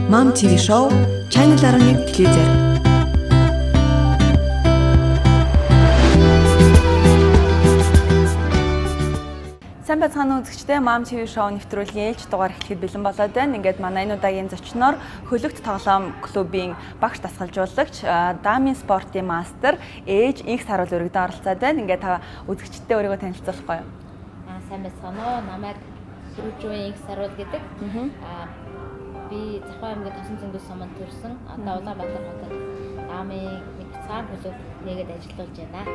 Mom TV Show Channel 11 телевизээр. Сайн байцгаана уу үзэгчдээ. Mom TV Show нэвтрүүлгийн ээлж дугаар эхлэхэд бэлэн болоод байна. Ингээд манай энэ удаагийн зочноор Хөлөгт тоглоом клубын багш дасгалжуулагч, дамын спортын мастер ээж Инх Саруул өргөдөн оролцоод байна. Ингээд та үзэгчдээ өөрийгөө танилцуулахгүй юу? Сайн байцгаана уу. Намайг Сүржүүн Инх Саруул гэдэг. Би Завхаа аймгийн Тосон зөнгөс суманд төрсэн. Одоо Улаанбаатар хотод дамын нэг цагаан клуб нээгээд ажиллуулж байна.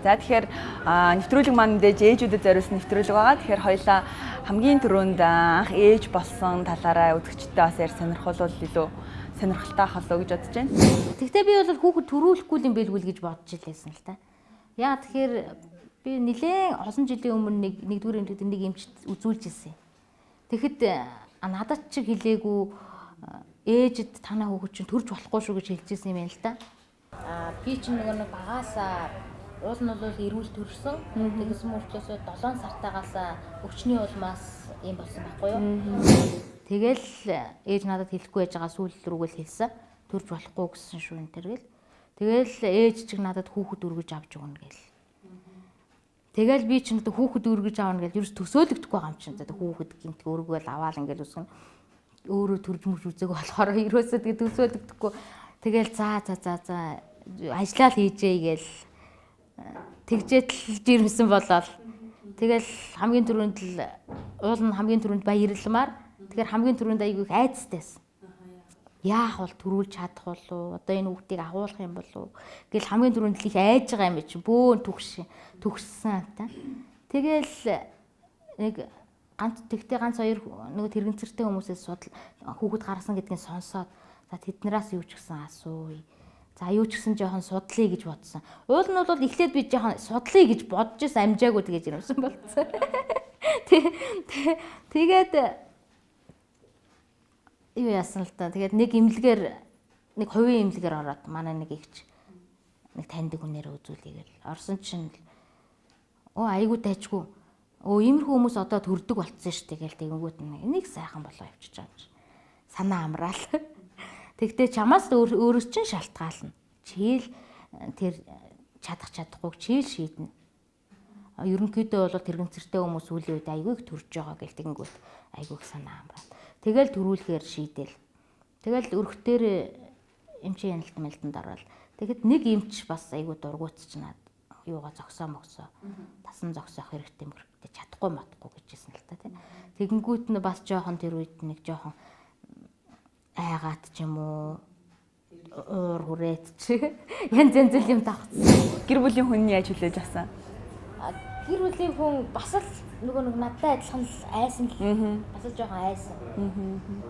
За тэгэхээр нэвтрүүлэг маань мэдээж ээжүүдэд зориулсан нэвтрүүлэг байгаа. Тэгэхээр хоёлаа хамгийн түрүүнд анх ээж болсон талаараа үзэгчдээ бас ярь сонирхолвол илүү сонирхолтой ах болов гэж бодож байна. Тэгтээ би бол хүүхэд төрүүлэхгүй юм билгүй л гэж бодож илээсэн л та. Яа тэгэхээр би нэлээд олон жилийн өмнө нэгдүгээр эмнэлэгт нэг эмч үзүүлж ирсэн. Тэгэхэд надад чиг хэлээгүй ээжэд танаа хүүхэд чинь төрж болохгүй шүү гэж хэлжсэн юм байна л та. Би чинь нөгөө нэг багаасаа уул нь бол эрүүл төрсөн. Тэгсэн мөртлөөсөө 7 сартаагаас өвчний улмаас юм болсон байхгүй юу? Тэгэл ээж надад хэлэхгүй байж байгаа сүүл рүүгээ л хэлсэн. Төрж болохгүй гэсэн шүү энэ төр гэл. Тэгэл ээж чиг надад хүүхэд өргөж авч өгнө гэл. Тэгэл би чинь одоо хүүхэд өргөж авна гэж ерөөс төсөөлөгдөхгүй байгаа юм чинь. Одоо хүүхэд гинт өргөөл аваал ингээл үсгэн. Өөрөө төрж мөрж үзег болохоор ерөөсөө тэгээ төсөөлөгдөхгүй. Тэгэл за за за за ажиллаа л хийжээ гээл тэгжээд л жирэмсэн болоод тэгэл хамгийн түрүүнд л уул нь хамгийн түрүүнд баярламаар. Тэгэхээр хамгийн түрүүнд айгүй их айцтайсэн. Яах бол төрүүлж чадах болов? Одоо энэ хүүхдийг агуулах юм болов? Гэл хамгийн түрүүнд л их айж байгаа юм чи бөөн төгссөн та. Тэгэл нэг ганц тэгтээ ганц хоёр нөгөө тэрэгцэртэй хүмүүсээс судал хүүхэд гарсан гэдгийг сонсоод за тэднээс юу ч гэсэн асууя. За юу ч гэсэн жоохон судлаа гэж бодсон. Уул нь бол эхлээд би жоохон судлаа гэж бодож исэн амжаагүй тэгэж ирсэн болцсон. Тэгээд юу яасан л та. Тэгээд нэг имлэгээр нэг хувийн имлэгээр ороод манай нэг ихч нэг таньдаг хүнээр үзүүлье гэл. Орсон чинь өө айгүй тайчгүй. Өө иймэрхүү хүмүүс одоо төрдөг болцсон шүү дээ гэл тэгэнгүүт нэг сайхан болоо явчихж байгаа юм чи. Санаа амраал. Тэгтээ чамаас өөрөөс чинь шалтгаална. Чийл тэр чадах чадахгүйг чийл шийднэ. Ерөнхийдөө бол тэрэгцэртэй хүмүүс сүүлийн үед айгүй их төрж байгаа гэл тэгэнгүүт айгүй их санаа амраал. Тэгэл төрүүлэхээр шийдэл. Тэгэл өргөтөр эмчийн яналт мэлтэнд ороод. Тэгэхэд нэг эмч бас айгүй дургуутч над юугаа зогсоо могсоо. Тасан зогсоох хэрэгтэй мөрөгтэй чадахгүй матахгүй гэжсэн л та тийм. Тэгэнгүүт нь бас жоохон тэр үед нэг жоохон айгаат ч юм уу уур хүрээт ч янз янз юм тавцсан. Гэр бүлийн хүн нь яаж хүлээж авсан? Гэр бүлийн хүн бас л нөгөө нэг надтай адилхан л айсан л бас л жоохон айсан.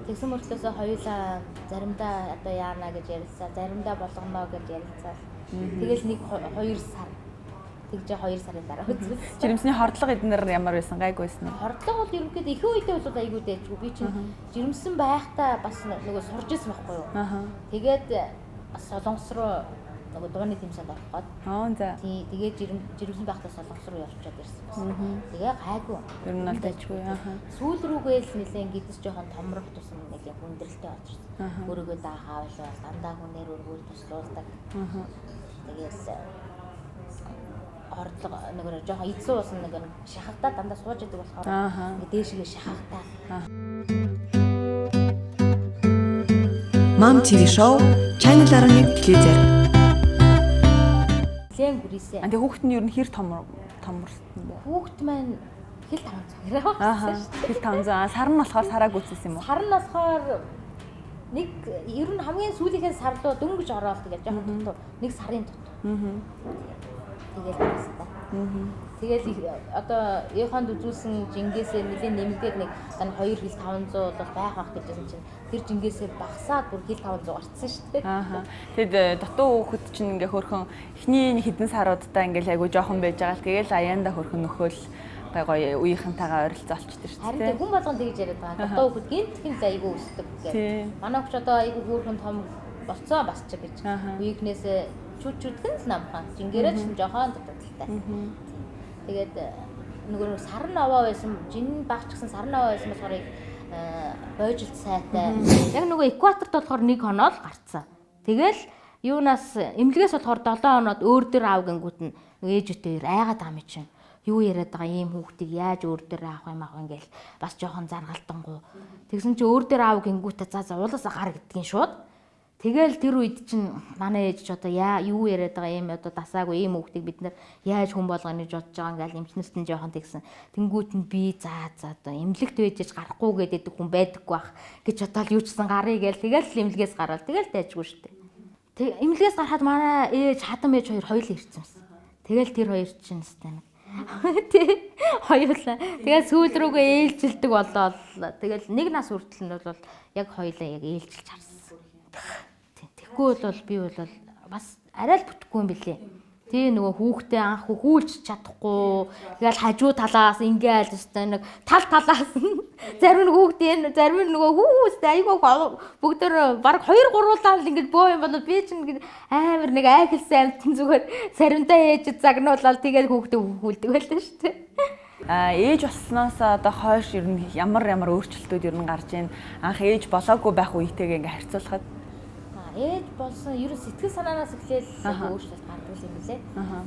Тэгсэн мөртлөөсөө хоёулаа заримдаа одоо яана гэж ярилцаа, заримдаа болгоно гэж ярилцаа. Тэгэл нэг 2 сар тэгж 2 сарын дараа үзсэн. Жирэмсний хордлого эднэр ямар байсан, гайгүй байсан уу? Хордлого бол ерөнхийдөө ихэнх үедээ бол айгүй дайжгүй. Би чинь жирэмсэн байхдаа бас нөгөө сурж исэн байхгүй юу? Тэгээд бас Солонгос руу нөгөө дууны тэмцээнд орох гээд. Аа за. Тий, тэгээд жирэмсэн байхдаа Солонгос руу явчаад ирсэн бас. Тэгээ гайгүй. Ер нь бол дайжгүй. Сүүл рүүгээ л нэлээд гидс жоохон томрох тусам нэг юм хүндрэлтэй болж ирсэн. Өөрийгөө даахаа болов дандаа хүнээр өргүүл туслуулдаг. Тэгээл хордлого нөгөө жоохон эзэн уусан нэг шахагдаа дандаа сууж идэг болохоор ингээ дээшгээ шахагдаа. Mom TV Show Channel 11 телевизээр. Лэн гүрийсэ. Тэгээ хүүхэд нь ер нь хэр томорсон бэ? Хүүхэд маань хэл 500 гэрээ болсон шүү дээ. Хэл 500. Сар нь болохоор сараа гүйцсэн юм уу? Сар нь болохоор нэг ер нь хамгийн сүүлийнхээ сар руу дөнгөж ороод тэгэл жоохон дутуу. Нэг сарын дутуу. Тэгэл байсан та. Тэгэл одоо Японд үзүүлсэн жингээсээ нэлээд нэмэгдээд нэг 2 хил 500 бол байх бах гэжсэн чинь тэр жингээсээ багасаад бүр хил 500 гарцсан шүү дээ. Тэгэд дутуу хүүхэд чинь ингээ хөрхөн эхний хэдэн саруудаа ингээл айгу жоохон байж байгаа л тэгэл аяанда хөрхөн нөхөөл гой гой үеийнхэнтэйгээ ойролцоо олчтой шүү дээ. Харин хүн болгон тэгж яриад байгаа. Дутуу хүүхэд гинтхэн л айгу өсдөг гэх. Манай хүүхд одоо айгу хөөрхөн том болцоо бас ч гэж. Үеийнхнээсээ чүт чүтгэн л намхан. Жингээрээ ч жоохон дутагдaltaй. Тэгээд нөгөө сар нь аваа байсан, жин багч гэсэн сар нь аваа байсан болохоор Бойжилт сайтай. Яг нөгөө экваторт болохоор 1 хоноо л гарцсан. Тэгэл юунаас эмнэлгээс болохоор 7 хоноод өөр дээр аав гингүүт нь ээжтэй айгаад байгаа юм чинь. Юу яриад байгаа ийм хүүхдийг яаж өөр дээр авах юм аах ингээл бас жоохон заргалтангуу. Тэгсэн чи өөр дээр аав гингүүтээ за уулаасаа гар гэдгийг шууд. Тэгэл тэр үед чинь манай ээж ч одоо яа юу яриад байгаа ийм одоо дасаагүй ийм хүүхдийг бид нар яаж хүн болгоно гэж бодож байгаа ингээл эмчнэрт нь жоохон тэгсэн. Тэнгүүт нь би за одоо эмнэлэгт байж гарахгүй гэдэг хүн байдаггүй бах гэж бодоол юу ч гэсэн гарыг гээл тэгэл эмнэлгээс гарвал тэгэл дайжгүй шүү дээ. Тэг эмнэлгээс гарахад манай ээж хадам ээж хоёр хоёул ирсэн юмсан. Тэгэл тэр хоёр чинь өстэй нэг тий хоёулаа. Тэгээд сүүл рүүгээ ээлжилдэг болоод тэгэл нэг нас хүртэл нь бол яг хоёулаа яг ээлжилж харсан. Тэгэхгүй бол би бол бас арай л бүтэхгүй юм билээ. Тий нөгөө хүүхдээ анх хүүлж чадахгүй. Тэгэл хажуу талаас ингээл өстой нэг тал талаас нь зарим нь хүүхдээ зарим нь нөгөө хүүхдээ айгүй бүгдээр баг 2 3-уулаа л ингэж бөө юм болоо би чинь амар нэг айхэлсэн амтэн зүгээр заримдаа ээж загнуулаад тэгэл хүүхдээ хүүлдэг байлаа шүү дээ. А ээж болсноос одоо хойш ер нь ямар ямар өөрчлөлтүүд ер нь гарч ийн анх ээж болоогүй байх үетэйгээ ингээ харьцуулахад ээж болсон ер нь сэтгэл санаанаас эхлээл өөрчлөлт гардаг юм билээ.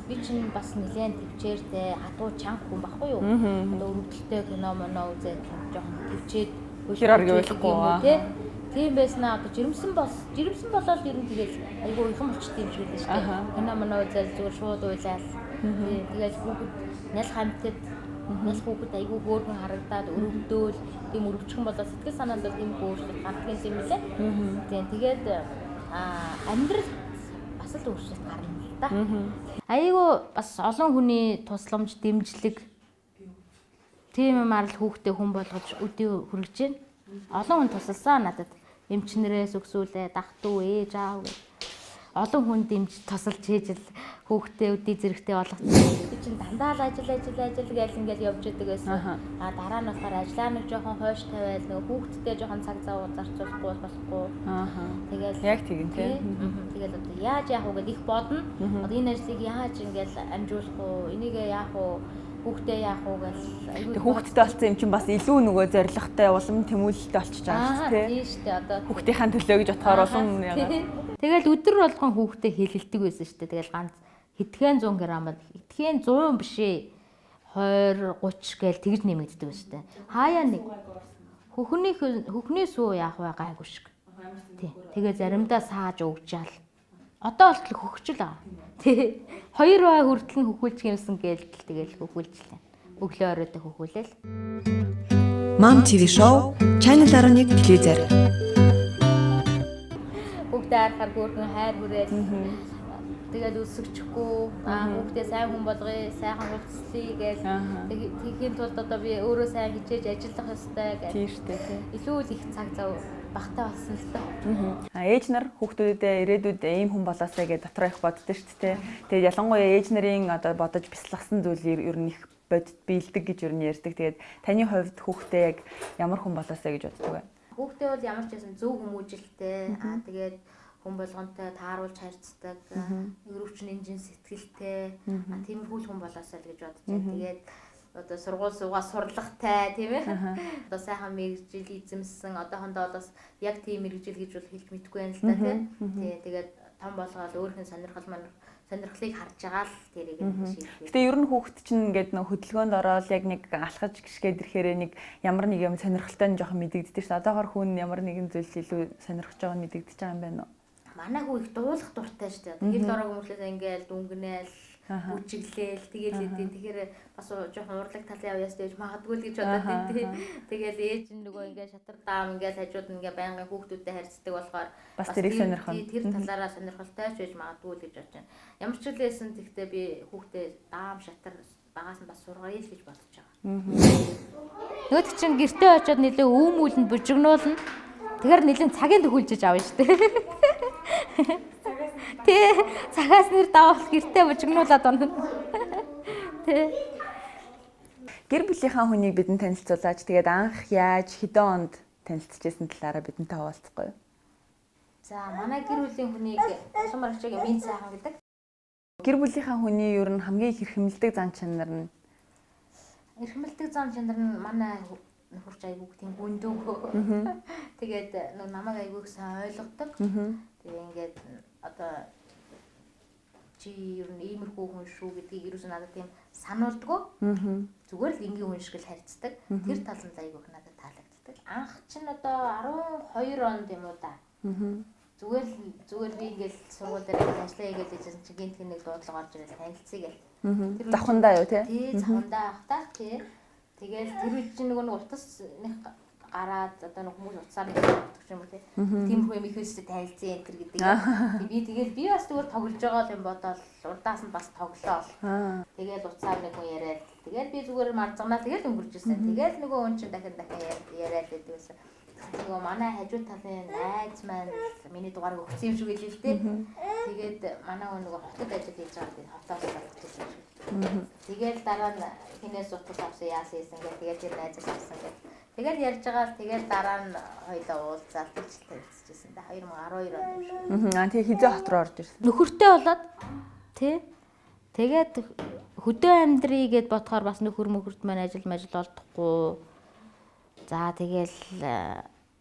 Би чинь бас нэлээд төвчээртэй хатуу чанга хүн байхгүй юу? Одоо өрөвдөлттэй кино моно үзээд жоохон төвчээд хэр гэвэлхгүй тий. Тийм байснаа одоо жирэмсэн болоод ер нь тэгэл айгүй уяхан болчтой юм шиг л шүү дээ. Кино моно үзээд зүгээр шууд уйлаал. Тий тэгэл хүүхэд нялх хамтад нялх хүүхэд айгүй хөөрхөн харагдаад өрөвдөөл тийм өрөвчхөн болоод сэтгэл санаанд бол тийм өөрчлөлт гардаг юм билээ. Тийм тэгээд амьдрал бас л өөрчлөлт гарна л да. Айгүй бас олон хүний тусламж, дэмжлэг тийм юмар л хүүхдээ хүн болгож өдөө хүргэж байна. Олон хүн тусалсан надад. Эмчнэрээс өксүүлээ, дах дүү, ээж аав гэх. Олон хүн дэмж тусалж хийж л хүүхдээ өдий зэрэгтэй болгоцсон. Би чинь дандаа л ажил гээл ингээл явж идэг байсан. А дараа нь болохоор ажлаа нэг жоохон хойш тавиал нөгөө хүүхдтэй жоохон цаг зав зарцуулахгүй болохгүй. Тэгэл яг тийм тий. Тэгэл одоо яаж яах вэ гэдээ их бодно. Одоо энэ ажлыг яаж ингээл амжуулах уу? Энийг яах уу? Хүүхдээ яах уу гэл айгүй хүүхдтэй болсон юм чинь бас илүү нөгөө зоригтой улам тэмүүлэлтэй болчихж байгаа шүү дээ. Тийм шүү дээ. Одоо хүүхдийнхаа төлөө гэж бодохоор улам яагаад. Тэгэл өдөр болгон хүүхдээ хилэлдэг байсан шүү дээ. Тэгэл ганц хэдхэн 100 г бол хэдхэн 100 биш ээ 20 30 гээл тэгж нэмэгддэг байсан шүү дээ. Хаяа нэг хөхний сүү яах вэ гайгүй шиг. Тий. Тэгээ заримдаа сааж өгчаал. Одоо болтол хөхчл аа. Тий. 2 бай хүртэл нь хөхүүлчих юмсан гээл тэгэл хөхүүлжлээ. Өглөө оройтой хөхүүлээл. Mom TV Show Channel 11 телевизээр. Хүүхдээ харахаар хөөрхөн хайр хүрээл. Тэгэл өсгөчихгүй. Хүүхдээ сайн хүн болгоё, сайхан хувцлая гээл. Тэгэхийн тулд одоо би өөрөө сайн хичээж ажиллах ёстой гэх. Тийм шүү дээ. Илүү л их цаг зав багтаа болсон л доо. Ээж нар хүүхдүүдэд ирээдүйд ийм хүн болоосаа гэж дотроо их боддог шүү дээ. Тэгээд ялангуяа ээж нарын одоо бодож бясалгасан зүйл ер нь их бодит биелдэг гэж ер нь ярьдаг. Тэгээд таны хувьд хүүхдээ яг ямар хүн болоосаа гэж боддог вэ? Хүүхдээ бол ямар ч байсан зөв хүмүүжилтэй. Тэгээд хүн болгонтой тааруулж харьцдаг, өрөвчин энжин сэтгэлтэй, тиймэрхүү хүн болоосаа л гэж бодож байна. Тэгээд одоо сургууль суугаа сурлагатай тийм ээ. Одоо сайхан мэргэжил эзэмсэн. Одоохондоо бол бас яг тийм мэргэжил гэж бол хэлж мэдэхгүй байна л да тийм. Тий, тэгээд том болгоод өөрийнх нь сонирхлыг харж байгаа л тэрийг шийдэх. Гэтэ ер нь хүүхэд чинь ингээд нөх хөдөлгөөнд ороод яг нэг алхаж гიშгээд ирэхээрээ нэг ямар нэг юм сонирхолтой нь жоохон мэдэгддэг шүү дээ. Одоохор хүн ямар нэгэн зүйл илүү сонирхож байгаа нь мэдэгдэж байгаа юм байна уу? Манай хүү их дуулах дуртай шүү дээ. Гэрэл ороог өмрлөөс ингээл дүнгэнээл бүжиглээл тэгэл идэв. Тэгэхээр бас жоохон урлаг талын авьяас дэж магадгүй л гэж бодоод тий. Тэгэл ээж нь нөгөө ингээд шатар даам ингээд хажууд нь ингээд байнгын хүүхдүүдтэй харьцдаг болохоор бас тэрийг сонирхол. Тэр талаараа сонирхолтой ч байж магадгүй л гэж бодож байна. Ямар ч үлээсэн тэгтээ би хүүхдээ даам шатар багаас нь бас сургая л гэж бодож байгаа. Нөгөөд чинь гэртээ очиод нэлээ үүмүүлэнд бужигнуулна. Тэгэхээр нэлээд цагийн төхүүлжиж авна шүү дээ. Тэ цагаас нэр давал гэртээ бужигнуулаад унана. Тэ. Гэр бүлийнхаа хүнийг бидэнд танилцуулаач. Тэгээд анх яаж хэдэн онд танилцчихсэн талаараа бидэнтэй хуваалцахгүй юу? За манай гэр бүлийн хүнийг Улаанбаатар хичээгийн Минь сайхан гэдэг. Гэр бүлийнхаа хүний ер нь хамгийн их эрхэмлдэг зан чанар нь эрхэмлдэг зан чанар нь манай Нөхөрч айгүйг тийм гүндүүг. Тэгээд нөгөө намайг айгүйг сайн ойлгодог. Тэгээ ингээд одоо чи ер нь иймэрхүү хүн шүү гэдгийг ерөөсөө надад тийм сануулдаггүй. Зүгээр л энгийн хүн шиг л харьцдаг. Тэр тал нь айгүйх надад таалагддаг. Анх чинь одоо 12 онд юм уу да. Зүгээр би ингээл сургууль дээр ажиллаа хийгээл байжсэн чинь гинт нэг дуудлага орж ирэл танилцъя гэл. Тэр завхандаа юу те? Тий, завхандаа ах та тий. Тэгэл тэр үед чинь нөгөө нэг утас нэг гараад одоо нэг хүмүүс утсаар нэг явдаг юм уу те. Тиймэрхүү юм их өстэй танилцъя энэ төр гэдэг. Би тэгэл би бас зүгээр тоглож байгаа юм бодоол урдаас нь бас тоглоол. Тэгэл утсаар нэг хүн яриад тэгэл би зүгээр марзагнаа тэгэл өнгөрч ирсэн. Тэгэл нөгөө хүн чинь дахин дахин яриад байдаг байсан. Нөгөө манай хажуу талын найз маань миний дугаарыг өгсөн юм шиг байлээ л дээ. Тэгээд манай хүн нөгөө хотод ажил хийж байгаа гэдэг хотоос олгож ирсэн юм шиг. Тэгэл дараа нь хинээс утас авсан яасан хийсэн гэх тэгэл тэр найзаас авсан гэх. Тэгэл ярьж байгаа л тэгэл дараа нь хоёлоо уулзаал тэгж танилцчихсан да 2012 он юм шиг. Аа тэгээ хизээ хот руу орж ирсэн. Нөхөртэй болоод тий. Тэгээд хөдөө амьдрий гэд бодохоор бас нөхөр мөхөрт маань ажил мажил олдохгүй. За тэгэл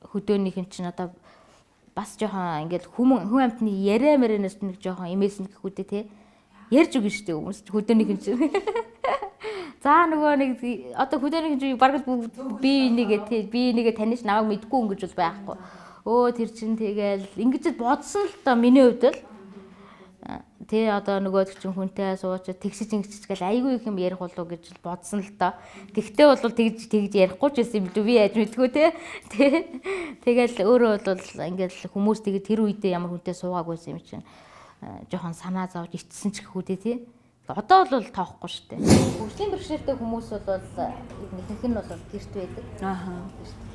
хөдөөнийх нь чинь одоо бас жоохон ингээл хүн амьтны яриа мэрэнээс нэг жоохон имээсэн гэх үү те. Ярьж өгнө шүү дээ хүмүүс хөдөөнийх нь чинь. За нөгөө нэг одоо хөдөөнийх нь чинь бараг л би энийгээ те би энийгээ таних намайг мэдгүй өнгөж бол байхгүй. Өө тэр чинь тэгэл ингэж бодсон л доо миний хувьд л Тэ одоо нөгөөдөг чинь хүнтэй сууч тэгсэж ингэчих гэл айгүй их юм ярих болов гэж бодсон л доо. Тэгтээ бол тэгж тэгж ярихгүй ч байсан юм билүү би яаж мэдгүй те. Тэ. Тэгэл өөрөө бол ингээл хүмүүс тэгээд тэр үедээ ямар хүнтэй суугаагүйсэн юм чинь жоохон санаа зовж итсэн ч гэх үү те. Одоо бол тоохгүй шүү дээ. Хөгжлийн бэрхшээлтэй хүмүүс бол ихэнх нь бол гэрт байдаг. Ааха.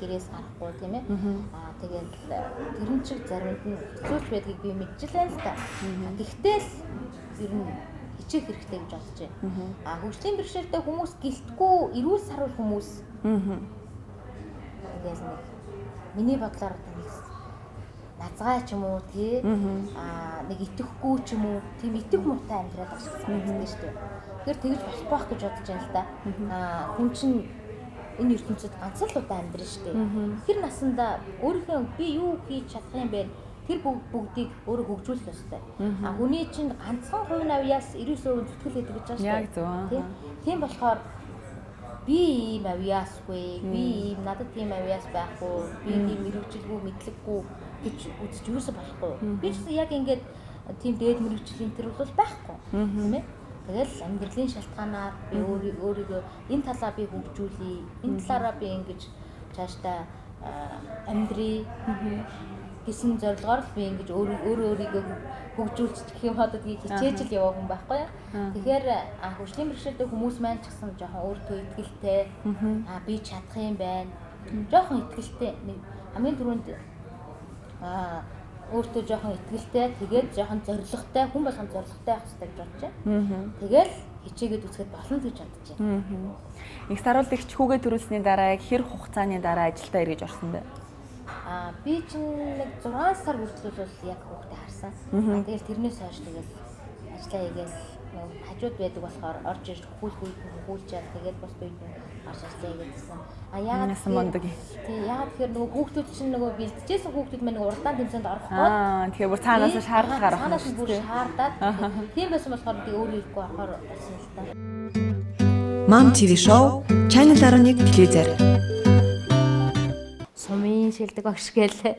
Гэрээс гарахгүй тийм ээ. Аа тэгэл тэрэн чиг заримд нь хэцүүч байдгийг би мэдчихлээ л та. Гэхдээ л ер нь хичээх хэрэгтэй гэж бодож байна. Аа хөгжлийн бэрхшээлтэй хүмүүс гэлтгүй эрүүл саруул хүмүүс. Ингээс нэг миний бодлоор одоо нэг назгай ч юм уу тий аа нэг итгэхгүй ч юм уу тийм итгэх муутай амьдраад байгаа шиг санагддаг шүү дээ. Тэгэхээр тэгж болохгүй байх гэж бодож байна л да. Аа хүн чинь энэ ертөнцид ганц л удаа амьдрна шүү дээ. Тэр насандаа өөрийнхөө би юу хийж чадах юм бэ? Тэр бүгдийг өөрөө хөгжүүлэх ёстой. Аа хүний чинь ганцхан хувь навьяас 99% зүтгэл гэдэг гэж байгаа шүү дээ. Яг зөв. Тийм болохоор би ийм авьяасгүй, би ийм надад тийм авьяас байхгүй, би тийм мэрэгжилгүй, мэдлэггүй гэж үзэж юусоо болохгүй. Би ч гэсэн яг ингээд тийм дээд мэрэгжлийн тэр бол байхгүй, тийм ээ. Тэгэл амьдралын шалтгаанаар би өөрийгөө энэ талаа би хөгжүүлье, энэ талаараа би ингэж цаашдаа амьдрий гэсэн зорилгоор л би ингэж өөрийгөө хөгжүүлж гэх юм хотодгийг хичээж л яваа хүн байхгүй юу. Тэгэхээр хөгжлийн бэрхшээлтэй хүмүүс маань ч гэсэн жоохон өөртөө итгэлтэй, аа би чадах юм байна. Жоохон итгэлтэй. Хамгийн түрүүнд өөртөө жоохон итгэлтэй, тэгээд жоохон зорилготой, хүн болгон зорилготой байх хэрэгтэй гэж бодож байна. Тэгэл хичээгээд үзэхэд болно гэж бодож байна. Их сарууллагч хүүгээ төрүүлсний дараа яг хэр хугацааны дараа ажилдаа эргэж орсон бэ? Аа би чинь нэг 6 сар хүртэл бол яг хүүхдээ харсан. Тэгэл тэрнээс хойш тэгэл ажиллаа хийгээл хажууд байдаг болохоор орж ирж хөхүүлэх үед нь хөхүүлчээд тэгээд бус үед нь гарч ажиллаа хийгээд гэсэн. А яагаад тий яагаад тэгэхээр нөгөө хүүхдүүд чинь нөгөө бэлтжижсэн хүүхдүүд маань нөгөө урдаан тэмцээнд орох гээд аа тэгэхээр бүр цаанаас шаардлага гарах. Цаанаас бүр шаардаад тийм байсан болохоор би өөрөө ирэхгүй орохоор болсон л та. Mom TV Show Channel 11 телевизээр сумын шилдэг багш гээл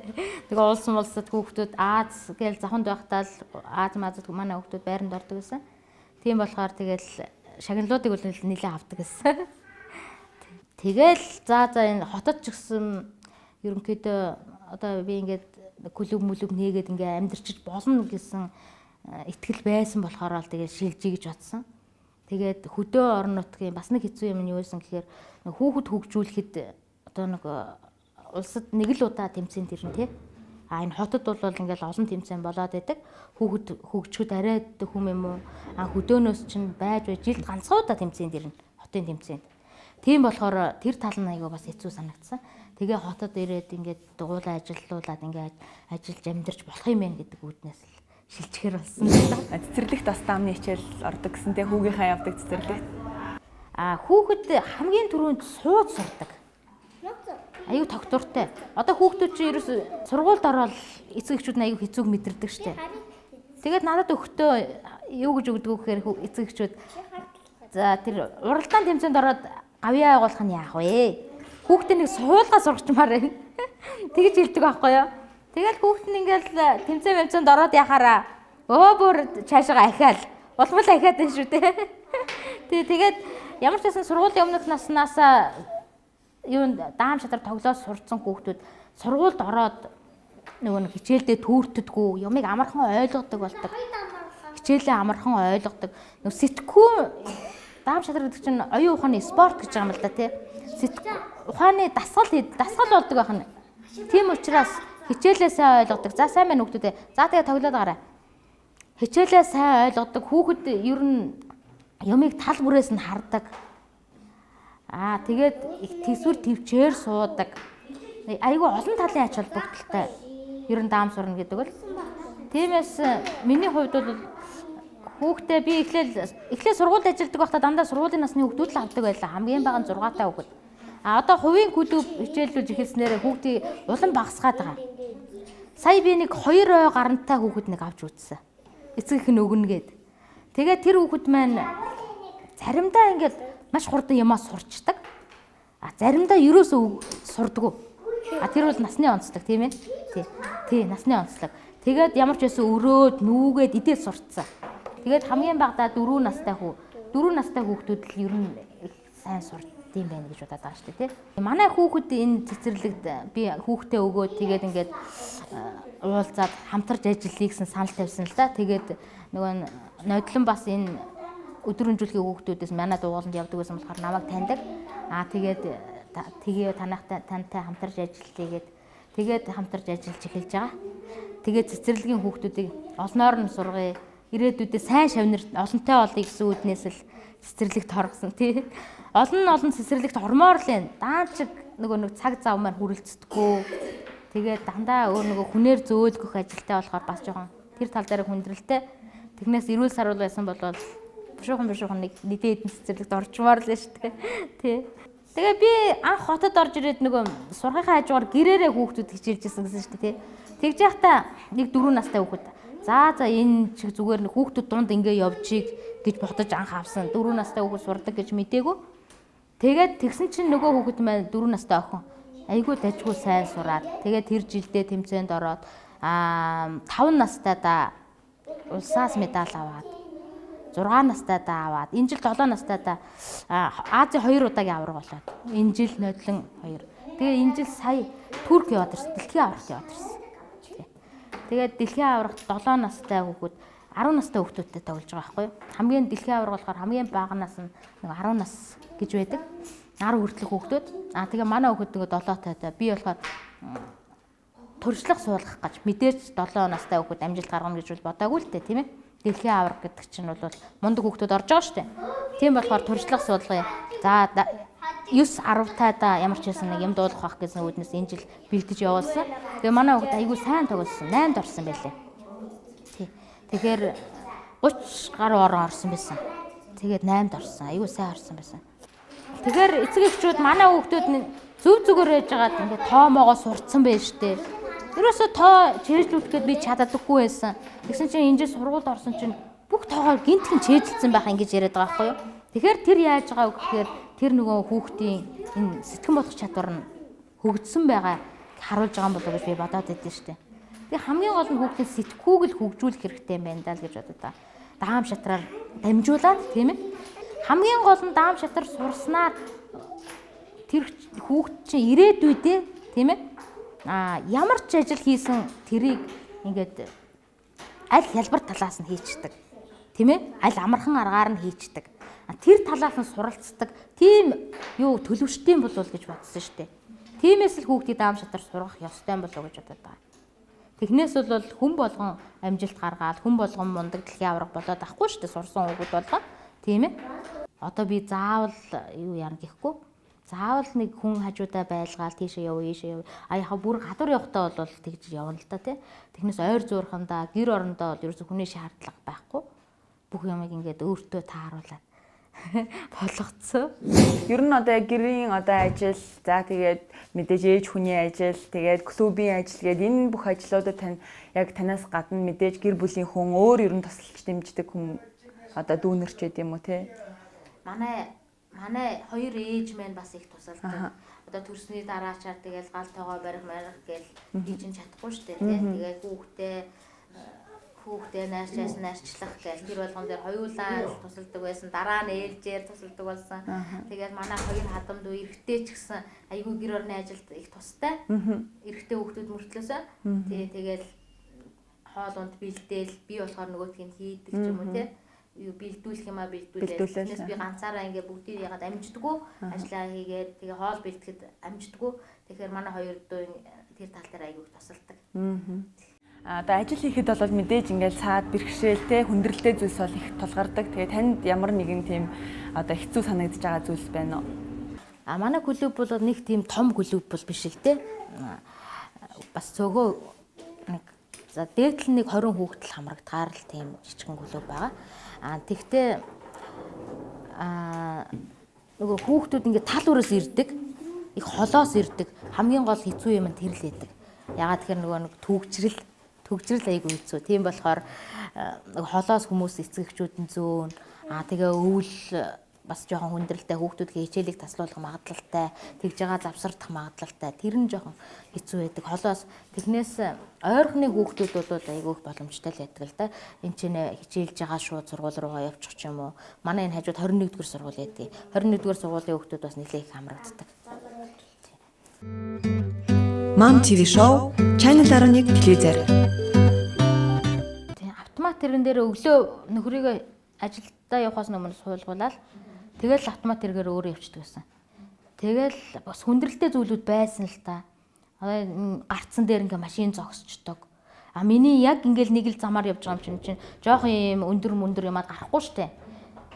нөгөө уулсан улсад хүүхдүүд Аз гээл завханд байхдаа л Аз мазад манай хүүхдүүд байранд ордог гэсэн. Тийм болохоор тэгэл шагналуудыг бол нэлээ авдаг гэсэн. Тэгэл за энэ хотод ч гэсэн ерөнхийдөө одоо би ингээд клуб мүлүг нээгээд ингээ амьдрчиж болно гэсэн итгэл байсан болохоор л тэгэл шилжиж гэж бодсон. Тэгээд хөдөө орон нутгийн бас нэг хэцүү юм нь юу байсан гэхээр хүүхэд хөгжүүлэхэд одоо нэг улсад нэг л удаа тэмцээн тэрнэ тий. А энэ хотод бол ингээл олон тэмцээн болоод байдаг. Хүүхэд хөгжөхөд арай хүм юм уу? А хөдөөнөөс чинь байж жилд ганцхан удаа тэмцээн тэрнэ. Хотын тэмцээнд. Тийм болохоор тэр тал нь айгүй бас хэцүү санагдсан. Тэгээ хотод ирээд ингээд дугуулаа ажиллуулад ингээд ажиллаж амьдарч болох юм байна гэдэг үүднээс л шилжихээр болсон. Цэцэрлэгт бас даамны хичээл ордог гэсэн тий хүүгийнхаа явдаг цэцэрлэгт. А хүүхэд хамгийн түрүүнд сууж сурдаг. Аюу тогтвортой. Одоо хүүхдүүд чинь ерөөс сургуульд ороод эцэг эхчүүд нь аюу хэцүүг мэдэрдэг штэ. Тэгээд надад өгтөө юу гэж өгдөг вэ гэхээр эцэг эхчүүд за тэр уралдаан тэмцээнд ороод гавьяа агуулах нь яах вэ? Хүүхдээ нэг суулгаа сургачмаар байна. Тэгж хэлдэг байхгүй юу? Тэгэл хүүхд нь ингээл тэмцээн мэмцээнд ороод яхаараа бүр цаашаа ахиал улмал ахиад байна шүү дээ. Тэгээд ямар ч байсан сургуулийн өмнөх наснаасаа юунд даам шатар тоглоод сурцсан хүүхдүүд сургуульд ороод нөгөө нэг хичээлдээ түүртдэггүй, юмыг амархан ойлгодог болдог. Хичээлээ амархан ойлгодог. Нөгөө сэтгхүү даам шатар гэдэг чинь оюун ухааны спорт гэж байгаа юм л да тий. Ухааны дасгал болдог байх нь. Тийм учраас хичээлээ сайн ойлгодог. За сайн байна хүүхдүүдээ. За тэгээ тоглоод гараа. Хичээлээ сайн ойлгодог. Хүүхэд ер нь юмыг тал бүрээс нь хардаг. Аа тэгээд их төсвөр төвчээр суудаг. Айгүй олон талын ач холбогдолтой. Ер нь даам сурна гэдэг бол. Тиймээс миний хувьд бол хүүхдээ би эхлээл сургуульд ажилладаг байхдаа дандаа сургуулийн насны хүүхдүүд л авдаг байлаа. Хамгийн бага нь 6 таа хүүхэд. А одоо хувийн клуб хичээллүүлж эхэлснээр хүүхдийг улам багасгаад байгаа. Сая би нэг 2 ой гарантай хүүхэд нэг авч үзсэн. Эцэг их нь өгнө гээд. Тэгээд тэр хүүхэд маань заримдаа ингээд маш хурдан юмаа сурчдаг. А заримдаа ерөөсөө сурдаггүй. А тэр бол насны онцлог тийм ээ? Тий. Тий, насны онцлог. Тэгээд ямар ч байсан өрөөд нүүгээд идэл сурцсан. Тэгээд хамгийн багадаа 4 настай хүү. 4 настай хүүхдүүд л ер нь их сайн сурдсан байх гэж бодоод байгаа шүү дээ, тий. Манай хүүхэд энэ цэцэрлэгт би хүүхдээ өгөөд тэгээд ингээд уулзаад хамтарч ажиллая гэсэн санал тавьсан л да. Тэгээд нөгөө нодлон бас энэ өдөр өнжүүлгийн хүүхдүүдээс манай дуугаланд явдаг байсан болохоор намайг таньдаг. Аа тэгээд тэгээ тантай хамтарч ажиллая гээд тэгээд хамтарч ажиллаж эхэлж байгаа. Тэгээд цэцэрлэгийн хүүхдүүдийг олноор нь сургая. Ирээдүйдээ сайн шавнар олонтой олъё гэсэн үүднээс л цэцэрлэгт оргосон тий. Олон цэцэрлэгт ормоор л энэ даанчиг нөгөө нэг цаг зав маань хүрэлцдэггүй. Тэгээд дандаа өөр нөгөө хүнээр зөөлгөх ажилтай болохоор бас жоохон тэр тал дээр хүндрэлтэй. Тэгнээс эрүүл саруул байсан бол бушуухан нэг нэгэн хэдэн цэцэрлэгт орчмоор л шүү дээ. Тий. Тэгээ би анх хотод орж ирээд нөгөө сургахын хажуугаар гэрээрээ хүүхдүүд хичээлж исэн гэсэн шүү дээ тий. Тэгж яхта нэг 4 настай хүүхэд. За энэ чиг зүгээр нэг хүүхдүүд дунд ингээ явжийг гэж бодож анх авсан. 4 настай хүүхэд сурдаг гэж мдээгүй. Тэгээд тэгсэн чинь нөгөө хүүхэд маань 4 настай охин айгүй дажгүй сайн сураад тэгээд тэр жилдээ тэмцээнд ороод 5 настай да улсаас медаль аваад 6 настай да аваад энэ жил 7 настай да Азийн 2 удаагийн аварга болоод энэ жил нодлон 2. Тэгээ энэ жил сая Турк яваад ирсэн. Дэлхийн аваргад яваад ирсэн. Тэгээд дэлхийн аваргад 7 настай хүүхэд 10 настай хүүхдүүдтэй тоглож байгаа байхгүй юу? Хамгийн дэлхийн аварга болохоор хамгийн бага нас нь нэг 10 нас гэж байдаг. 10 хүртэлх хүүхдүүд. Аа тэгээ манай хүүхэд нөгөө 7 тайтай. Би болохоор туршлага суулгах гэж мэдээж 7 настай хүүхэд амжилт гаргана гэж бол бодоагүй л дээ, тийм ээ. Дэлхийн аварга гэдэг чинь бол мундаг хүүхдүүд орж байгаа шүү дээ. Тийм болохоор туршлага суулгая. За 9 10 тайдаа ямар ч байсан нэг юм дуулах байх гэсэн үүднээс энэ жил бэлдэж явуулсан. Тэгээ манай хүүхэд айгүй сайн тоглосон. 8-д орсон байлээ. Тий. Тэгэхээр 30 гаруй орон орсон байсан. Тэгээд 8-д орсон. Айгүй сайн орсон байсан. Тэгэхээр эцэг эхчүүд манай хүүхдүүд нь зөв зүгээр байж байгаад ингээд тоомоогоо сурцсан байж штэ. Ерөөсөө тоо чэйжлүүлэх гээд би чаддаггүй байсан. Тэгсэн чинь энэ жил сургуульд орсон чинь бүх тоогоор гинтхэн чэйжлсэн байх ингэж яриад байгаа байхгүй юу? Тэгэхээр тэр яаж байгаа вэ гэхээр тэр нөгөө хүүхдийн энэ сэтгэн бодох чадвар нь хөгжсөн байгаа харуулж байгаа юм болоо гэж би бодоод байдсан шүү дээ. Тэгээ хамгийн гол нь хүүхдийн сэтгхүүг л хөгжүүлэх хэрэгтэй юм байна даа л гэж бодод та. Даам шатраар дамжуулаад тийм ээ. Хамгийн гол нь даам шатар сурснаар тэр хүүхд чинь ирээдүйдээ тийм ээ. Аа ямар ч ажил хийсэн тэрийг ингээд аль хялбар талаас нь хийчдэг. Тийм ээ? Аль амархан аргаар нь хийчдэг. Тэр талаас нь суралцдаг. Тийм юу төлөвштэй болов гэж бодсон шүү дээ. Тиймээс л хүүхдийг даам шатар сургах ёстой болов гэж бодод байгаа. Тэгнээс бол хүн болгон амжилт гаргаал, хүн болгон мундаг дэлхийн аварга болоод ахгүй шүү дээ. Сурсан хүүхэд болгон. Тийм ээ? Одоо би заавал юу яана гэхгүй. Заавал нэг хүн хажуудаа байлгаал тийшээ яв, ийшээ яв. А яхаа бүр гадуур явахдаа бол тэгж явна л та тий. Тэгнээс ойр зуурхандаа, гэр орондоо бол ерөөсө хүний шаардлага байхгүй. Бүх юмыг ингээд өөртөө тааруулаад Болгоцсон. Ер нь одоо гэрийн одоо ажил, за тэгээд мэдээж ээж хүний ажил, тэгээд клубын ажил гээд энэ бүх ажлуудад тань яг танаас гадна мэдээж гэр бүлийн хүн өөр ер нь тусалж дэмждэг хүн одоо дүүнерч байд юм уу те? Манай хоёр ээж маань бас их тусалдаг. Одоо төрсний дараачаар тэгэл гал тоогоо барих марих гээл би чинь чадахгүй штэ тий. Тэгээд хүүхдээ найрчаас найрчлах гээл тэр болгон дээр хоёулаа тусалдаг байсан. Дараа нь ээлжээр тусалдаг болсон. Тэгээд манай хоёр хадам дүү эрэгтэй ч гэсэн айгүй гэр орны ажилд их тустай. Эрэгтэй хүүхдүүд мөртлөөсөө. Тий, тэгэл хоол унд бэлдээл би болохоор нөгөөтг нь хийдэг ч юм уу тий. Юу бэлдүүлэх юмаа бэлдүүлээ. Тэрнээс би ганцаараа ингээ бүгдийг ягаад амждаггүй. Ажлаа хийгээд тэгээ хоол бэлтгэхэд амждаггүй. Тэгэхээр манай хоёр дүү тэр тал дээр айгүй тусалдаг. Одоо ажил хийхэд бол мэдээж ингээл саад бэрхшээл те хүндрэлтэй зүйлс бол их тулгардаг. Тэгээ танд ямар нэгэн тийм одоо хэцүү санагдаж байгаа зүйлс байна уу? А манай клуб бол нэг тийм том клуб бол биш л те. Бас цөөхөө нэг за дээдл нэг 20 хүүхэд л хамрагдгаар л тийм жижигэн клуб байгаа. А тэгтээ нөгөө хүүхдүүд ингээд тал өрөөс ирдэг. Их холоос ирдэг. Хамгийн гол хэцүү юм нь тэр л байдаг. Ягаад тэгэхээр нөгөө нэг төгжрөл айгүй хэцүү. Тийм болохоор холоос хүмүүс эцэгчүүд нь зөөн. Аа тэгээ өвөл бас жоохон хүндрэлтэй хүүхдүүдийн хичээлийг таслуулах магадлалтай, тэгж байгаа завсардах магадлалтай. Тэр нь жоохон хэцүү байдаг. Холоос тэгнээс ойрхны хүүхдүүд бол айгүй их боломжтой л байдаг л да. Энд чинь хичээлж байгаа шууд сургууль руугаа явчих ч юм уу. Манай энэ хажууд 21-р сургууль байдаг. 21-р сургуулийн хүүхдүүд бас нэлээд их хамрагддаг. Mom TV Show Channel 11 телевизээр. Тийм, автомат тэрэн дээр өглөө нөхрийгөө ажилдаа явахаас өмнө суулгуулаад тэгэл автомат тэргээр өөрөө явчихдаг байсан. Тэгэл бас хүндрэлтэй зүйлүүд байсан л та. Одоо гарцсан дээр ингээ машин зогсчдөг. А миний яг ингээл нэг л замаар явж байгаа юм чинь жоохон юм өндөр мөндөр юмад гарахгүй штэ.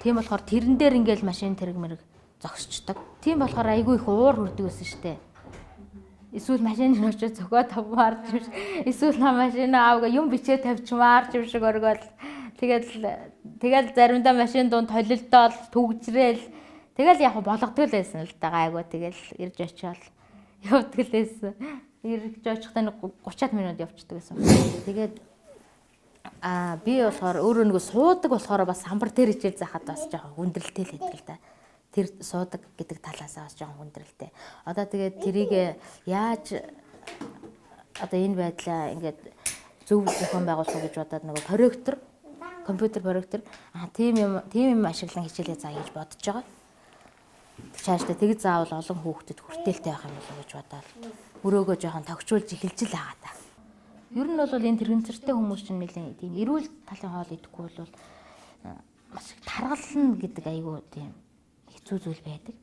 Тийм болохоор тэрэн дээр ингээл машин тэрэг мэрэг зогсчдөг. Тийм болохоор айгүй их уур хүрдэг байсан штэ. Эсвэл машин очиж зөхөө тавмаар юм шиг. Эсвэл машин аавга юм бичээ тавьчмаар юм шиг өргөөл. Тэгэл заримдаа машин дунд холилдоол түгжрээл. Тэгэл яг болгодог л байсан л да гайгүй. Тэгэл ирж очиод явдаг л байсан. Ирж очихдаа нэг 30 минут явчихдаг байсан. Тэгээд би болохоор өөрөө нөгөө суудаг болохоор бас самбар дээр хичээл заахад бас жоохон хүндрэлтэй л байдаг л да. Тэр суудаг гэдэг талаасаа бас жоохон хүндрэлтэй. Одоо тэгээд тэрийг яаж одоо энэ байдлаа ингээд зөв зохион байгуулах уу гэж бодоод нөгөө проектор, компьютер проектор тийм юм ашиглан хичээлээ заа гэж бодож байгаа. Цаашдаа тэгж заавал олон хүүхдэд хүртээлтэй байх юм болоо гэж бодоод өрөөгөө жоохон тогтчулж эхэлж л байгаа та. Ер нь бол энэ тэрэгцэртэй хүмүүс чинь нэлээд тийм эрүүл талын хоол идэхгүй бол маш их таргална гэдэг айгүй тийм хэцүү зүйл байдаг.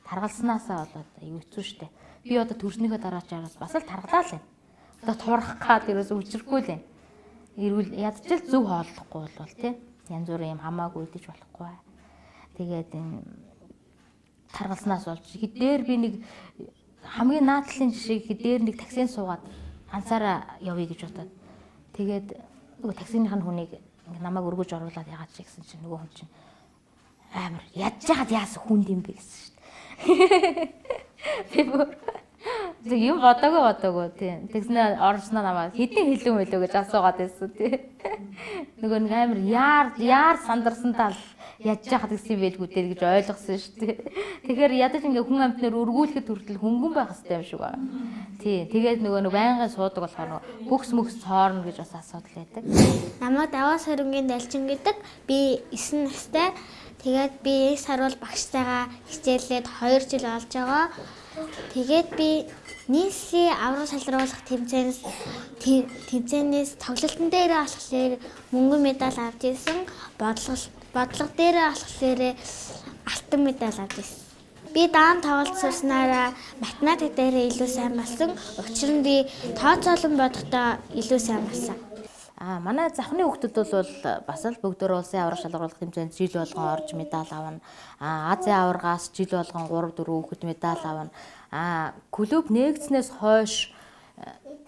Таргалснаасаа болоод аюу хэцүү штэ. Би одоо төрснийхөө дараачаараас бас л таргалаа л байна. Одоо турах гад ерөөс үжирэхгүй л байна. Эрүүл ядчил зөв хооллохгүй бол тий. Янз бүрийн юм хамаагүй идэж болохгүй. Тэгээд энэ таргалснаас болж дээр би нэг хамгийн наадлын жишээ дээр нэг таксинд суугаад ганцаараа явъя гэж бодоод тэгээд нөгөө таксиных нь хүнийг намайг өргөж оруулаад яагаад чи гэсэн чинь нөгөө хүн чинь амар ядж яхад яасан хүнд юм бэ гэсэн шүү дээ. Би бүр тэг юм бодоогүй тийм. Тэгснэ орсноо намайг хэдэн хэлэн мөлөө гэж асуугаад байсан тий. Нөгөө нэг амар яар сандарсан тал ядж яхад гэсэн юм байлгүй дээ гэж ойлгосон шүү дээ. Тэгэхээр ядаж ингээ хүн амтнаар өргүүлэхэд хүртэл хөнгөн байх хэрэгтэй юм шиг байна. Тий. Тэгээд нөгөө нэг байнгын суудаг болохоор нөгөө хөхс мөхс цоорно гэж бас асуудал байдаг. Намайг Даваа сорингийн далчин гэдэг. Би 9 настай. Тэгээд би их саруул багштайгаа хичээллээд 2 жил болж байгаа. Тэгээд би нийслэлийн аврал шалруулах тэмцээнээс тоглолтын дээрээ болохоор мөнгөн медаль авч ирсэн. Бодлого дээрээ болохоор алтан медаль авч ирсэн. Би даан тоглолт сурснараа математик дээрээ илүү сайн болсон. Учир нь би тооцоолон бодохдоо илүү сайн болсон. Манай завхны хүүхдүүд бол бас л бүгдөө улсын аварга шалгаруулах хэмжээнд жил болгон орж медаль авна. Азийн аваргаас жил болгон 3 4 хүүхэд медаль авна. Клуб нэгдснээс хойш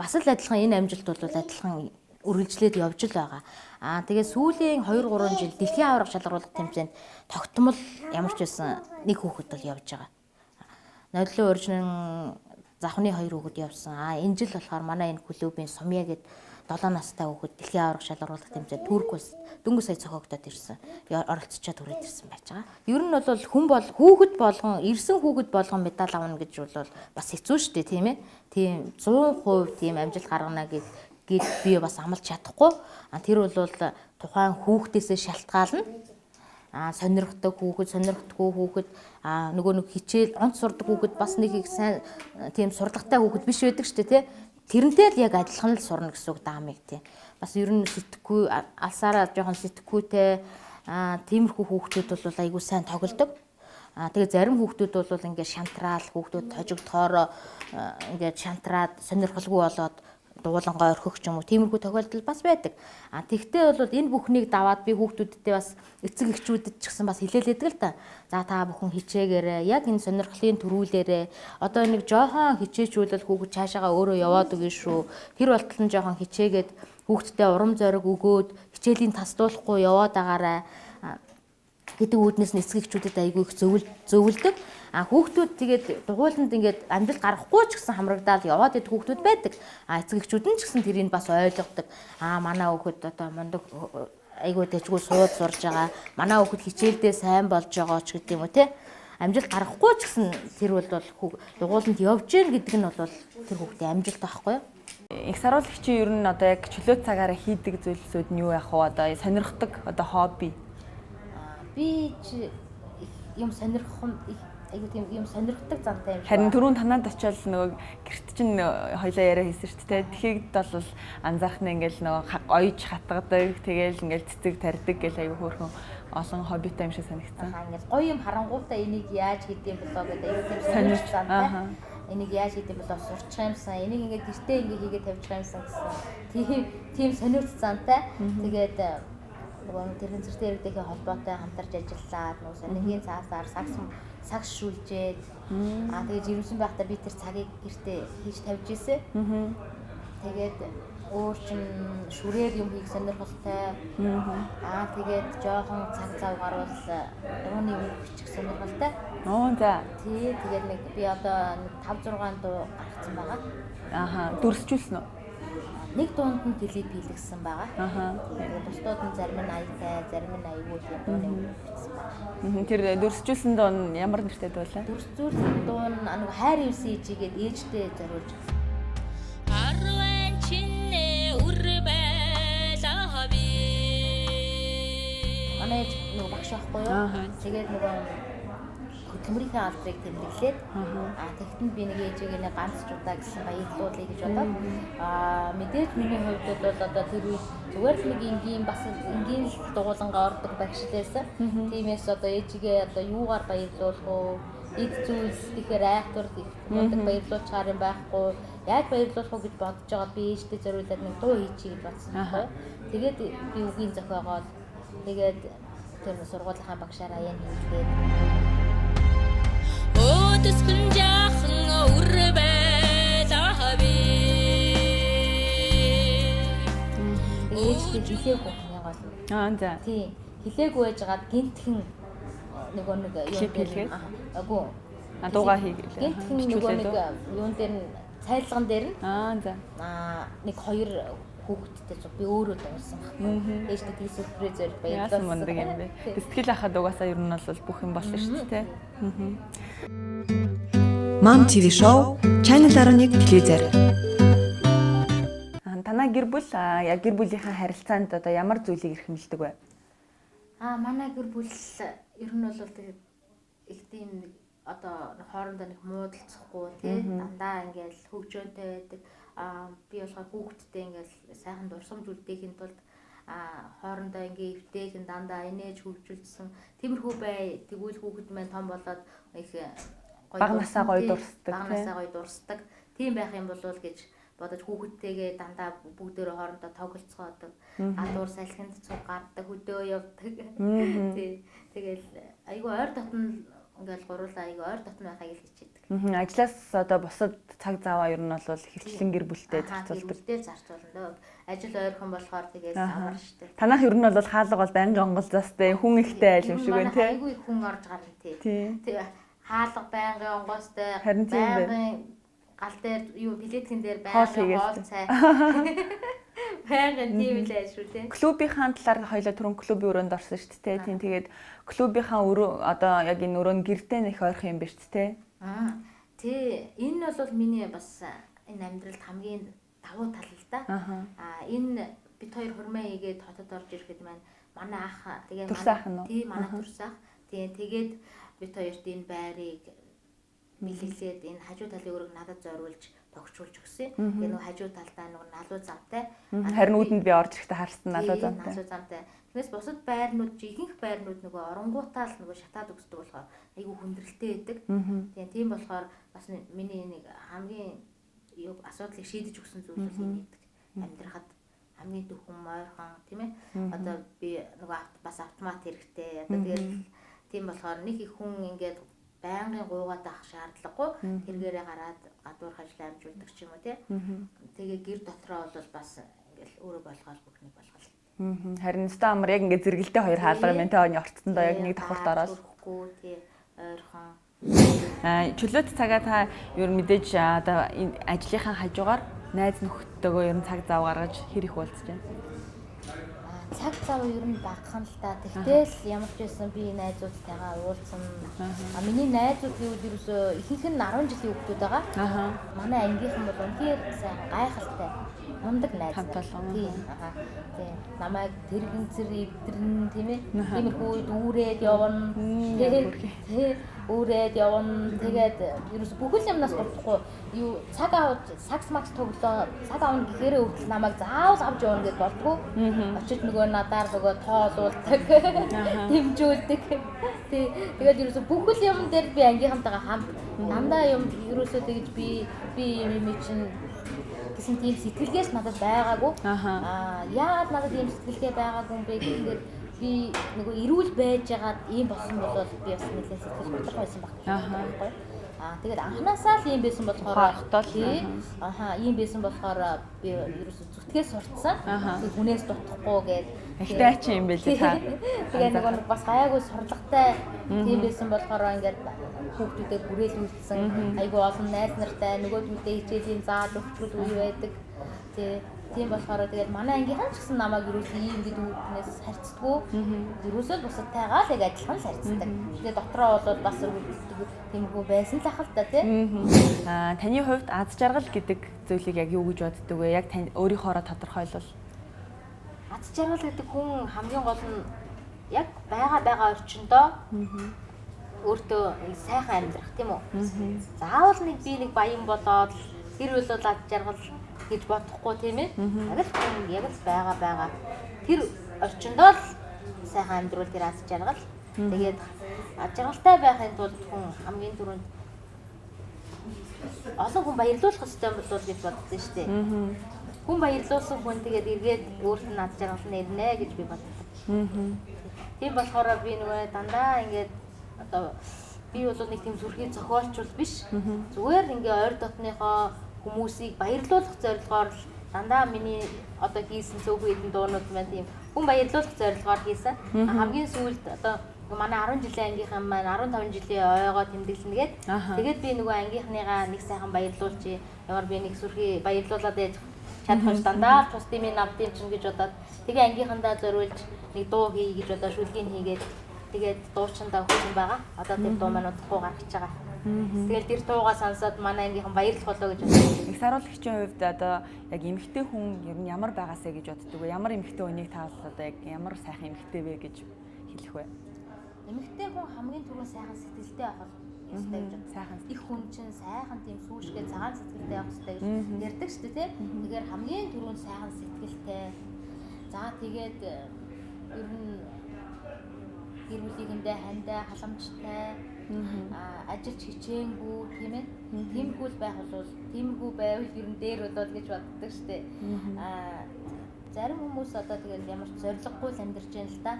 бас л адилхан энэ амжилт бол адилхан үргэлжлээд явж л байгаа. Аа тэгээ сүүлийн 2-3 жил дэлхийн аварга шалгаруулах тэмцээнд тогтмол ямар ч байсан нэг хүүхэд бол явж байгаа. Нодлон уржин завхны 2 хүүхэд явсан. Аа энэ жил болохоор манай энэ клубын Сумья гээд 7 настай хүүхэд дэлхийн аварга шалгаруулах тэмцээнд Турк улс дөнгөж сая цохиогдоод ирсэн. Оролцочоод хүрээд ирсэн байж байгаа. Ер нь бол хүн бол хүүхэд болгон ирсэн хүүхэд болгон медаль авна гэж бол бас хэцүү шүү дээ, тийм ээ. Тийм 100% тийм амжилт гаргана гэж би бас амлаж чадахгүй. А тэр бол тухайн хүүхдээсээ шалтгаална. А сонирхдаг хүүхэд, сонирхдаггүй хүүхэд, а нөгөө нэг хичээл онц сурдаг хүүхэд бас нэг их сайн тийм сурлагатай хүүхэд биш байдаг шүү дээ, тий. Тэрнтэй л яг адилхан л сурна гэсэн үг даамыг тий. Бас ер нь сэтгэхгүй алсаараа жоохон сэтгэхүйтэй тиймэрхүү хүүхдүүд бол айгүй сайн тоглодог. А тэгээ зарим хүүхдүүд бол ингээд шантраал хүүхдүүд хожигдохоор ингээд шантраад сонирхолгүй болоод дуулангаа орхих ч юм уу тиймэрхүү тохиолдол бас байдаг. А тэгтээ бол энэ бүхнийг даваад би хүүхдүүдтэй бас эцэг эхчүүдэд ч гэсэн бас хэлээлээдэг л та. За та бүхэн хичээгээрэй. Яг энэ сонирхлын төрүүлээрэй. Одоо нэг жоохон хичээчүүлэл хүүхэд цаашаага өөрөө яваад өгнө шүү. Тэр болтол нь жоохон хичээгээд хүүхдтэй урам зориг өгөөд хичээлийн тасдуулахгүй яваад агаарай гэдэг үүднээс нь эцэг эхчүүдэд айгүй их зөвлөдөг. А хүүхдүүд тэгээд дугууланд ингээд амжилт гаргахгүй ч гэсэн хамрагдаал яваад идэх хүүхдүүд байдаг. А эцэг эхчүүд нь ч гэсэн тэрийг бас ойлгодог. А манай хүүхэд одоо мундаг айгүй дэжгүй сууд сурж байгаа. Манай хүүхэд хичээлдээ сайн болж байгаа ч гэдэг юм уу те. Амжилт гаргахгүй ч гэсэн тэр бол дугууланд явж гэн гэдэг нь бол тэр хүүхдийн амжилт байхгүй юу? Их саруулагчийн ер нь одоо яг чөлөө цагаараа хийдэг зүйлсүүд нь юу яах вэ? Одоо сонирхдаг одоо хобби. Би ч юм сонирхох айгуу тийм юм сонирхдаг зантай юм шиг. Харин түрүүн танаад очиод нөгөө гэрт чинь хоёлаа яриа хийсэн шүү дээ. Тэгэхэд бол анзаарах нь ингээл нөгөө оёж хатгадаг, тэгээл ингээл цэцэг тарьдаг гэл айгуу хөөрхөн олон хоббитай юм шиг санагдсан. Ингээл гоё юм харангуутаа энийг яаж хийдэм болоо гэдэг айгуу тийм сонирхдаг зантай. Энийг яаж хийдэм болоо сурчих юмсан. Энийг ингээд гэртээ ингээд хийгээд тавьчих юмсан гэсэн. Тийм сонирхдаг зантай. Тэгээд нөгөө тэрхэн зэртэй иргэдийн холбоотой хамтарч ажиллаад нөгөө сонигийн цаасаар сагс шүлжээд аа тэгээд жирэмсэн байхдаа би тэр цагийг гэртээ хийж тавьж ирсэн. Тэгээд өөр чин шүрээр юм хийх сонирхолтой. Аа тэгээд жоохон цаг зав гарвал дууны үг бичих сонирхолтой. Оо за. Тий, тэгээд нэг би одоо 5 6 дуу гаргацсан байгаа. Ааха, дүрсжүүлсэн үү? Нэг дуунд нь клип хийлгэсэн байгаа. Тэгээд бусдууд нь зарим нь аятай, зарим нь аягүй тийм дууны үг бичсэн байгаа. Тэр дүрсжүүлсэн дуу нь ямар нэртэй дуу вэ? Дүрсжүүлсэн дуу нь нэг хайр юусэн ээжигээд ээжтэй зориулж. Арван чинээ үр байлаа би. Манай ээж нөгөө багш байхгүй юу? Тэгээд нөгөө хөдөлмөрийнхээ алдрыг тэмдэглээд аа тэгтэнд би нэг ээжигээ нэг ганц ч удаа гэсэн баярлуулъя гэж бодоод аа мэдээж миний хувьд бол одоо тэр үед зүгээр л нэг энгийн бас энгийн л дугуулангаа ордог багш л байсан. Тиймээс одоо ээжигээ одоо юугаар баярлуулах вэ? Эд зүйлс гэхээр айхтар мундаг баярлуулчаар юм байхгүй. Яаж баярлуулах вэ гэж бодож байгаа би ээжтэй зориулаад нэг дуу хийчихье гэж бодсон байхгүй. Тэгээд би үгийн зохиогоод тэгээд тэр сургуулийнхаа багшаараа яа хийлгээд Өдөскөн жаахан үр байлаа би. Ээжтэй хэлээгүй хамгийн гол нь. Аа за. Тийм. Хэлээгүй байжгаад гинтхэн нөгөө нэг юм дээр үгүй. А дуугаа хийгээл. Гинтхэн нөгөө нэг юун дээр нь цайлган дээр нь аа за. Аа нэг хоёр хүүхэдтэй зүг би өөрөө дуусан байхгүй. Ээжтэй тийм сюрпризээр баярлалаа. Яасан мундаг юм бэ. Сэтгэл ахад угаасаа ер нь бол бүх юм болно шүү дээ. Mom TV Show Channel 11 телевизээр. Танай гэр бүл яг гэр бүлийнхээ харилцаанд одоо ямар зүйлийг эрхэмлэдэг вэ? Аа манай гэр бүл ер нь бол тэгээд их тийм нэг одоо хоорондоо нэг муудалцахгүй тий дандаа ингээл хөгжөөнтэй байдаг. Аа би болохоор хүүхдтэй ингээл сайхан дурсамж үлдээхийн тулд хоорондоо ингээ эвтэйхэн дандаа инээж хөгжүүлсэн. Тиймэрхүү бай. Тэгвэл хүүхэд маань том болоод их гоё багнасаа гоё дурсдаг. Багнасаа гоё дурсдаг. Тийм байх юм бол гэж бодож хүүхэдтэйгээ дандаа бүгдээрээ хоорондоо тоглолцгоодог. Гадуур салхинд цуг гардаг, хөдөө явдаг. Тий. Тэгэл айгүй ойр дотн ингээл гуруулаа айгүй ойр дотно байхыг л хичээдэг. Ажлаас одоо бусад цаг заваа ер нь бол хөвчлэн гэр бүлтэй зарцуулдаг. Гэр бүлтэй зарцуулна. Ажил ойрхон болохоор тэгэл амар штэ. Танах ер нь бол хаалга бол байнгын онгоцоостай хүн ихтэй айл юм шиг байна тий. Айгүй хүн орж гарна тий. Тий. Хаалга байнгын онгоцтой. Байнгын гал дээр юу плиткэн дээр байнгын хоол цай. Байнгын тийм л айл шүү тий. Клубийнхаа талаар хоёлаа түрүүн клубын өрөөнд орсон шүү дээ тий. Тэгээд клубийнхаа өрөө одоо яг энэ өрөөнд гэрдээ нэх ойрхон юм байна шүү дээ. Тий. Энэ бол миний бас энэ амьдралд хамгийн давуу тал л да. Аа энэ бит хоёр хурмаа хийгээд хотод орж ирэхэд маань манай ах тэгээ манай тий манай төрс ах. Тий тэгээд бит хоёрт энэ байрыг бэлэглээд энэ хажуу талын өрөөг надад зориулж тогтчулж өгсөн. Тэгээ нөгөө хажуу талдаа нөгөө налуу замтай. Харин үүдэнд би орж ирэхдээ харсан налуу замтай. Налуу замтай. Тэгмээс бусад байрнууд ихэнх байрнууд нөгөө оронгуутаа л нөгөө шатаад өгсдөг болохоор айгүй хүндрэлтэй байдаг. Тэгээ тийм болохоор бас миний нэг хамгийн юу асуудлыг шийдэж өгсөн зүйл бол энэ гэдэг. Амьдрахад хамгийн дөхөн ойрхон тийм ээ. Одоо би нөгөө бас автомат хэрэгтэй. Одоо тэгэл тийм болохоор нэг их хүн ингээд байнгын гуугаад авах шаардлагагүй. Хэрэгээрээ гараад гадуурх ажил амжуулдаг ч юм уу тий. Тэгээ гэр дотроо бол бас ингээл өөрөө болгоол бүхнийг болгоол. Харин өстой амар яг ингээд зэрэгэлдээ хоёр хаалга юм тий. Оны орцсондоо яг нэг давхарт ороод өрөхгүй тий ойрхон. Чөлөөт цагаа та ер нь мэдээж одоо ажлынхаа хажуугаар найз нөхдөдөө ер нь цаг зав гаргаж хэр их уулзаж байна? Цаг зав ер нь багахан л та. Тэгтэл ямар ч байсан би найзуудтайгаа уулзсан. А миний найзууд гэвэл ерөөсөө ихэнх нь 10 жилийн хүүхдүүд байгаа. Манай ангийнхан бол үнэхээр сайхан гайхалтай мундаг найз. Тийм. Тийм. Намайг тэргэнцэр эвдэрнэ тийм ээ. Тиймэрхүү үед үүрээд явна. Тийм. Үүрээд явна. Тэгээд ерөөс бүхэл юмнаас дутхгүй юу цаг авч сакс макс тоглоо цаг авна гэхээрээ хүртэл намайг заавал авч явна гэд болдгоо. Очиж нөгөө надаар нөгөө тоолуулдаг, дэмжүүлдэг. Тий. Тэгээд ерөөсө бүхэл юм дээр би ангийнхантайгаа хамт дандаа юм ерөөсөө тэгж би юм чинь гэсэн тийм сэтгэлгээс надад байгаагүй. Аа яагаад надад ийм сэтгэлгээ байгаагүй юм бэ гэхээр би нөгөө эрүүл байж байгаад ийм болсон бол би бас нэлээд сэтгэл готрох байсан байх байхгүй. Аа тэгээд анханасаа л ийм байсан болохоор тий. Ийм байсан болохоор би ерөөсө зүтгээс сурцсан. Тэгээд хүнээс дутахгүй гээд ихтэй чи юм байлээ та. Тэгээ нөгөө бас гайгүй сурлагатай тийм байсан болохоор ингээд хүүхдүүдэд хүрээлүүлсэн. Айгүй олон найз нартай нөгөөдүүдээ хичээлийн зааж өгчгөл үе байдаг. Тий. Тийм болохоор тэгээд манай ангийнхан ч гэсэн намайг ерөөсөө ийм гэдэг үгнээс харьцдаггүй. Ерөөсөө л бусадтайгаа л яг адилхан л харьцдаг. Тэгээд дотроо бол бас тиймэрхүү байсан л ах л та тий. Аа таны хувьд аз жаргал гэдэг зүйлийг яг юу гэж боддог вэ? Яг тань өөрийнхоороо тодорхойлвол. Аз жаргал гэдэг хүн хамгийн гол нь яг байгаа орчиндөө өөртөө сайхан амьдрах тийм үү? Заавал нэг би нэг баян болоод тэр бол аз жаргал гэж бодохгүй тийм ээ. Яг л хүн яг л байгаа. Тэр орчиндөө л сайхан амьдрал тэр аз жаргал. Тэгээд аз жаргалтай байхын тулд хүн хамгийн түрүүнд олон хүн баярлуулах ёстой болов гэж бодсон шүү дээ. Хүн баярлуулсан хүн тэгээд эргээд өөрт нь аз жаргал нь ирнэ гэж би боддог. Тийм болохоор би нөгөө дандаа ингээд одоо би бол нэг тийм зүрхийн зохиолч бол биш. Зүгээр ингээ ойр дотныхоо хүмүүсийг баярлуулах зорилгоор л дандаа миний одоо хийсэн цөөхөн хэдэн дуунууд маань тийм хүн баярлуулах зорилгоор хийсэн. Хамгийн сүүлд одоо манай 10 жилийн ангийнхан маань 15 жилийн ойгоо тэмдэглэнэ гээд тэгээд би нөгөө ангийнхныгаа нэг сайхан баярлуулчих. Ямар би нэг сүрхий баярлуулад байж чадах дандаа тус димийн навдын чинь гэж бодоод тэгээ ангийнхандаа зориулж нэг дуу хий гэж одоо шүлгийг хийгээд тэгээд дуучиндаа өгсөн байгаа. Одоо тэр дуу маань удахгүй гарч байгаа. Тэгэл тэр дуугаа сонсоод манай ангийнхан баярлах болоо гэж бодсон. Их саруулагчийн хувьд одоо яг эмэгтэй хүн ер нь ямар байгаасаа гэж боддог вэ? Ямар эмэгтэй хүнийг та одоо яг ямар сайхан эмэгтэй вэ гэж хэлэх вэ? Эмэгтэй хүн хамгийн түрүүнд сайхан сэтгэлтэй байх ёстой гэж бодсон. Сайхан их хүн чинь сайхан тийм сүүшгээ цагаан сэтгэлтэй байх ёстой гэж ярьдаг шүү дээ, тийм. Тэгэхээр хамгийн түрүүнд сайхан сэтгэлтэй. За тэгээд ер нь гэр бүлийнхэндээ хандаа халамжтай, ажиллаж хичээнгүй, тийм ээ. Тиймэрхүү л байх бол тиймэрхүү байвал ер нь дээр болол гэж боддог шүү дээ. Зарим хүмүүс одоо тэгээд ямар ч зорилгогүй л амьдарч байна л да.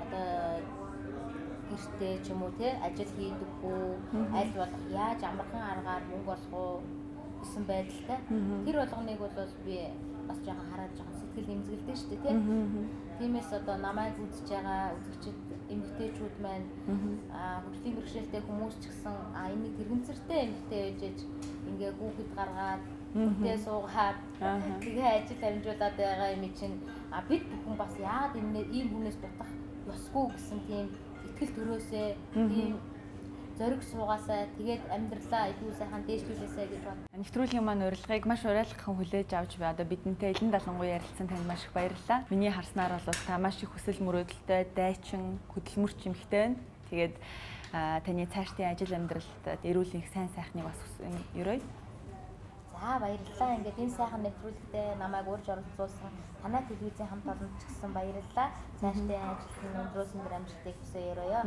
Одоо Гэртээ ч юм уу те ажил хийдэг үү, аль болох яаж амархан аргаар мөнгө олох уу гэсэн байдалтай. Тэр болгоныг бол би бас жоохон хараад жоохон сэтгэл эмзэгэлдэг шүү дээ, тий. Тиймээс одоо намайг үзэж байгаа үзэгчид эмэгтэйчүүд маань хөгжлийн бэрхшээлтэй хүмүүс ч гэсэн энийг тэрэгцэртэй эмэгтэй байж ээж ингээ хүүхэд гаргаад бүтээ суугаад тэгээ ажил амжуулаад байгаа юм чинь бид бүхэн бас яагаад ийм хүнээс дутах ёсгүй гэсэн тийм итгэл төрөөсөө тийм зориг суугаасаа тэгээд амьдралаа илүү сайхан дээшлүүлээсэй гэж бод. Нэвтрүүлгийн маань урилгыг маш урайлгахан хүлээж авч би одоо бидэнтэй элен далангуй ярилцсан танд маш их баярлалаа. Миний харснаар бол та маш их хүсэл мөрөөдөлтэй, дайчин, хөдөлмөрч эмэгтэй байна. Тэгээд таны цаашдын ажил амьдралд эрүүл их сайн сайхныг бас ерөөе. За баярлалаа. Ингээд энэ сайхан нэвтрүүлэгтээ намайг урьж оролцуулсан танай телевизийн хамт олонд ч гэсэн баярлалаа. Цаашдын ажилд нь өндрөөс өндөр амжилтыг хүсье ерөөе.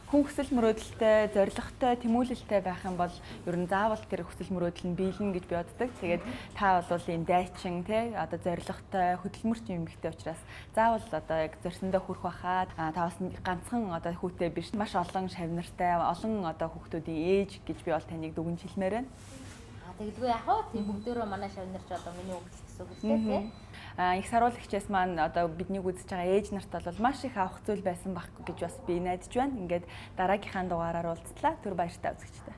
Хүн хүсэл мөрөөдөлтэй, зорилготой, тэмүүлэлтэй байх юм бол ер нь заавал тэр хүсэл мөрөөдөл нь биелнэ гэж би боддог. Тэгээд та бол ийм дайчин тий одоо зорилготой, хөдөлмөрч эмэгтэй учраас заавал одоо яг зорьсондоо хүрэх байхаа. Та бас ганцхан одоо хүүтэй биш, маш олон шавнартай, олон одоо хүүхдүүдийн ээж гэж би бол таныг дүгнж хэлмээр байна. Тэгэлгүй яах вэ? Тийм бүгдөө манай шавнар ч одоо миний хүүхд гэсэн үг л дээ тий. Их саруул хичээс маань одоо биднийг үзэж байгаа ээж нарт бол маш их авах зүйл байсан байх гэж бас би найдаж байна. Ингээд дараагийнхаа дугаараар уулзлаа. Түр баяртай үзэгчдээ.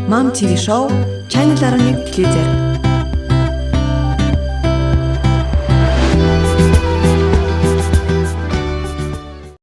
Mom TV Show Channel 11 телевизээр.